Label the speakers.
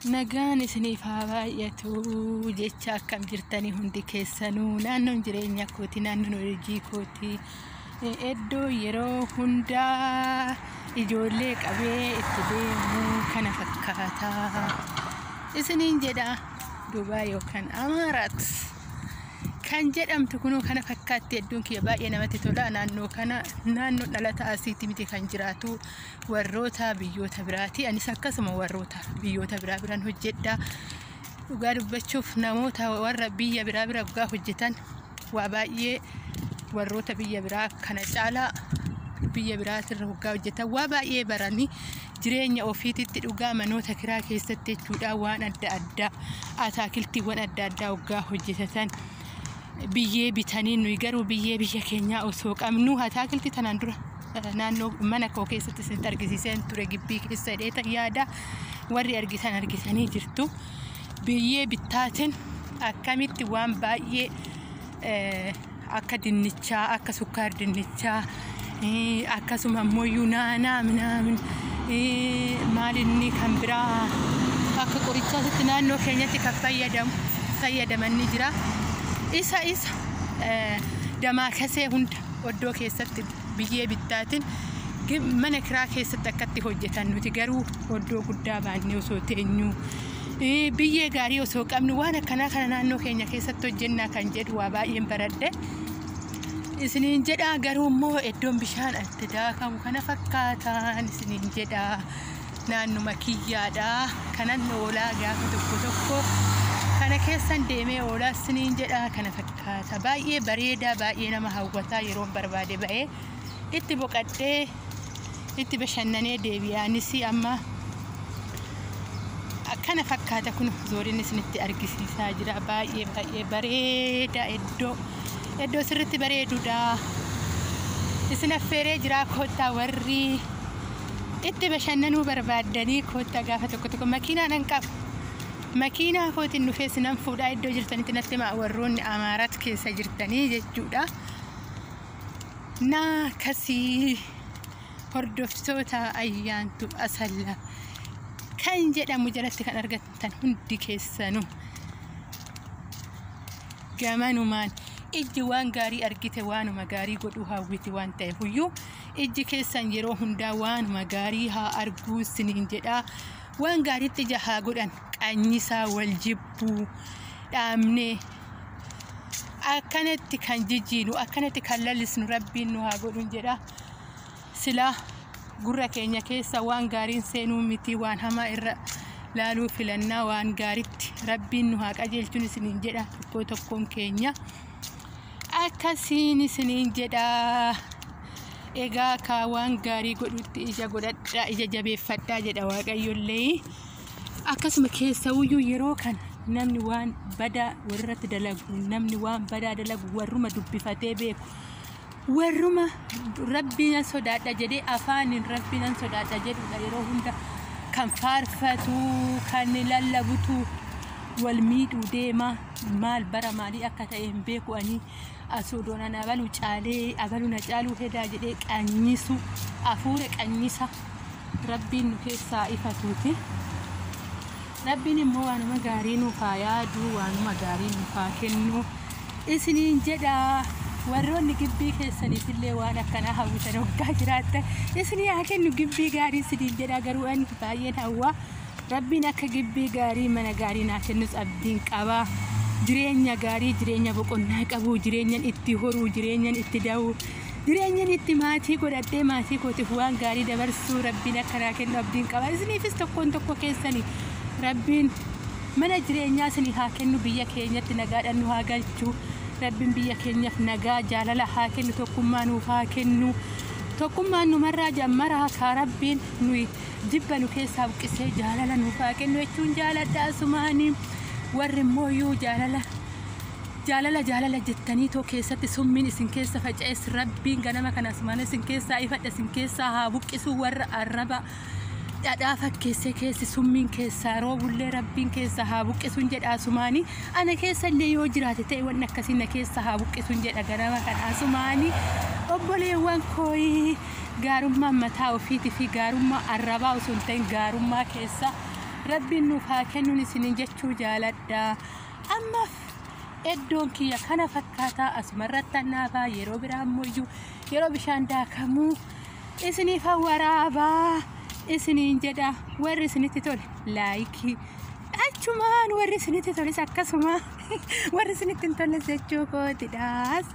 Speaker 1: Nagaan isiniif haa baay'atu jecha akkam jirtanii hundi keessanuu naannoon jireenya kooti, naannoon hojii kooti, iddoo yeroo hundaa ijoollee qabee itti deemu kana fakkaata isiniin jedha. Dubaay yookaan Amaaraat kan jedhamtu kunoo kana fakkaatti. Iddoon kiyya baay'ee namatti tola. Naannoo kana naannoo dhalata asiitti miti kan jiraatu, warroota biyyoota biraati. Anis akkasuma warroota biyyoota biraa biraan hojjedha. Dhugaa dubbachuuf, namoota warra biyya biraa bira dhugaa hojjetan waa baay'ee, warroota biyya biraa kana caalaa biyya biraatirra hoggaa hojjetan waa baay'ee baranii jireenya ofiititti dhugaa manoota kiraa keessatti jechuudha, waan adda addaa, ataakiltiiwwan adda addaa hoggaa hojjetatan biyyee bitanii. Nuyi garuu biyyee biyya keenyaa osoo qabnu, ataakiltii tanaan dura naannoo mana koo keessatti isinitti argisiiseen ture, gibbii keessa hidheetan yaada, warri argitan argitanii jirtu. Biyyee bittaatiin akkamitti waan baay'ee akka dinnichaa, akka sukkaar dinnichaa, akkasuma ammoo naanaa minaamin maalinni kan biraa akka qorichaatti naannoo keenyatti kan fayyadamu fayyadaman ni jira. Isa damaakasee hunda oddoo keessatti biyyee bittaatiin mana kiraa keessatti akkatti hojjetan. Nuti garuu oddoo guddaa baannee osoo teenyuu, biyyee gaarii osoo qabnu, waan akkanaa kana naannoo keenya keessatti hojjennaa kan jedhu waa baay'een baradhe isiniin jedha. Garuu immoo iddoon bishaan itti daakamu kana fakkaataan isiniin jedha. Naannuma kiyyaadha kanan oolaa, gaafa tokko tokko kana keessan deemee oolaa isiniin jedha. Kana fakkaata, baay'ee bareedaa, baay'ee nama hawwataa. Yeroon barbaade ba'ee itti boqadhee itti bashannanee deebi'aanis amma akkana fakkaata. Kun zooriin isinitti argisiisaa jira. Baay'ee baay'ee bareeda, iddoo sirritti bareedudha. Isin affeeree jira, koottaa. Warri itti bashannanuu barbaaddanii koottaa. Gaafa tokko tokko makiinaa nan qaba, makiinaa kootiin dhufee sinan fuudhaa. Iddoo jirtanitti natti himaa, warroonni Amaarat keessa jirtanii jechuudha. Naa kasii hordoftoota Ayyaantu Asallaa kan jedhamu jalatti kan argattan hundi keessanuu, gamanumaan ijji waan gaarii argite waanuma gaarii godhuu hawwiti waan ta'eef iyyuu, ijji keessan yeroo hundaa waanuma gaarii haa arguu isiniin jedhaa. Waan gaariitti ija haa godhan. Qanyisaa wal jibbuu dhaabnee akkanatti kan jijjiinu, akkanatti kan lallisnu Rabbiin nu haa godhun jedha. Silaa gurra keenya keessa waan gaariin seenuu miti, waan hamaa irra laaluu filannaa. Waan gaaritti Rabbiin nu haa qajeelchuun isiniin jedha. Tokko tokkoon keenya akkasiin isiniin jedha. Egaa kaa waan gaarii godhutti ija godhadhaa, ija jabeeffadhaa jedha Waaqayyollee. Akkasuma keessawuyyuu yeroo kana namni waan badaa warratti dalagu, namni waan badaa dalagu warruma dubbifatee beeku, warruma Rabbii nan sodaadha jedhee afaaniin Rabbii nan sodaadha jedhudha. Yeroo hunda kan faarfatu, kan lallabutu wal miidhuu deema. Maal bara maalii akka ta'e hin beeku ani. Asuudoon ana abalu caalee, abalu na caaluu hedaa jedhee qanyisu, hafuura qanyisa Rabbiin nu keessaa ifatuuti. Rabbiin immoo waanuma gaarii nuuf haa yaadu, waanuma gaarii nuuf haa kennu isiniin jedha. Warroonni gibbii keessaniif illee waan akkanaa hawwitan hoggaa jiraattan, isinii haa kennu gibbii gaarii isiniin jedha. Garuu ani baay'een hawwaa, Rabbiin akka gibbii gaarii, mana gaarii naa kennus abdiin qaba. Jireenya gaarii, jireenya boqonnaa qabu, jireenyan itti horuu, jireenyan itti da'uu, jireenyan itti maatii godhadhee maatii kootiif waan gaarii dabarsuu Rabbiin akka naa kennu abdiin qaba. Isiniifis tokkoon tokko keessanii Rabbiin mana jireenyaa isinii haa kennu, biyya keenyatti nagaadhaan nu haa galchu. Rabbiin biyya keenyaaf nagaa, jaalala haa kennu, tokkummaa nuuf haa kennu. Tokkummaan numarraa jammaraa kaa Rabbiin nuyi jibba nu keessaa buqqisee jaalala nuuf haa kennu jechuun jaaladha. Asumaanii warri immoo jaalala jaalala jaalala jettanii too keessatti summiin isin keessa faca'es, Rabbiin ganama kana asumaan isin keessaa ifadha, isin keessaa haa buqqisu. Warra arraba dhadhaa fakkeessee keessi summiin keessaa roobullee Rabbiin keessaa haa buqqisuun jedha. Asumaanii ana keessa illee yoo jiraate ta'e, wanni akkasii na keessa haa buqqisuun jedha ganama kana. Asumaanii obboleewwan kooyii, gaarummaan mataa ofiitii fi gaarummaa arrabaa osoo hin ta'in gaarummaa keessa Rabbiin nuuf haa kennuun isiniin jechuu jaaladha. Ammaaf iddoon kiyya kana fakkaataa asumarratti annaafaa yeroo biraa ammoo yeroo bishaan daakamuu isiniif waraabaa isiniin jedha. Warri isinitti tole like, achumaan warri isinitti toles akkasuma, warri isinitti hin tolles jechuu kootidhaas.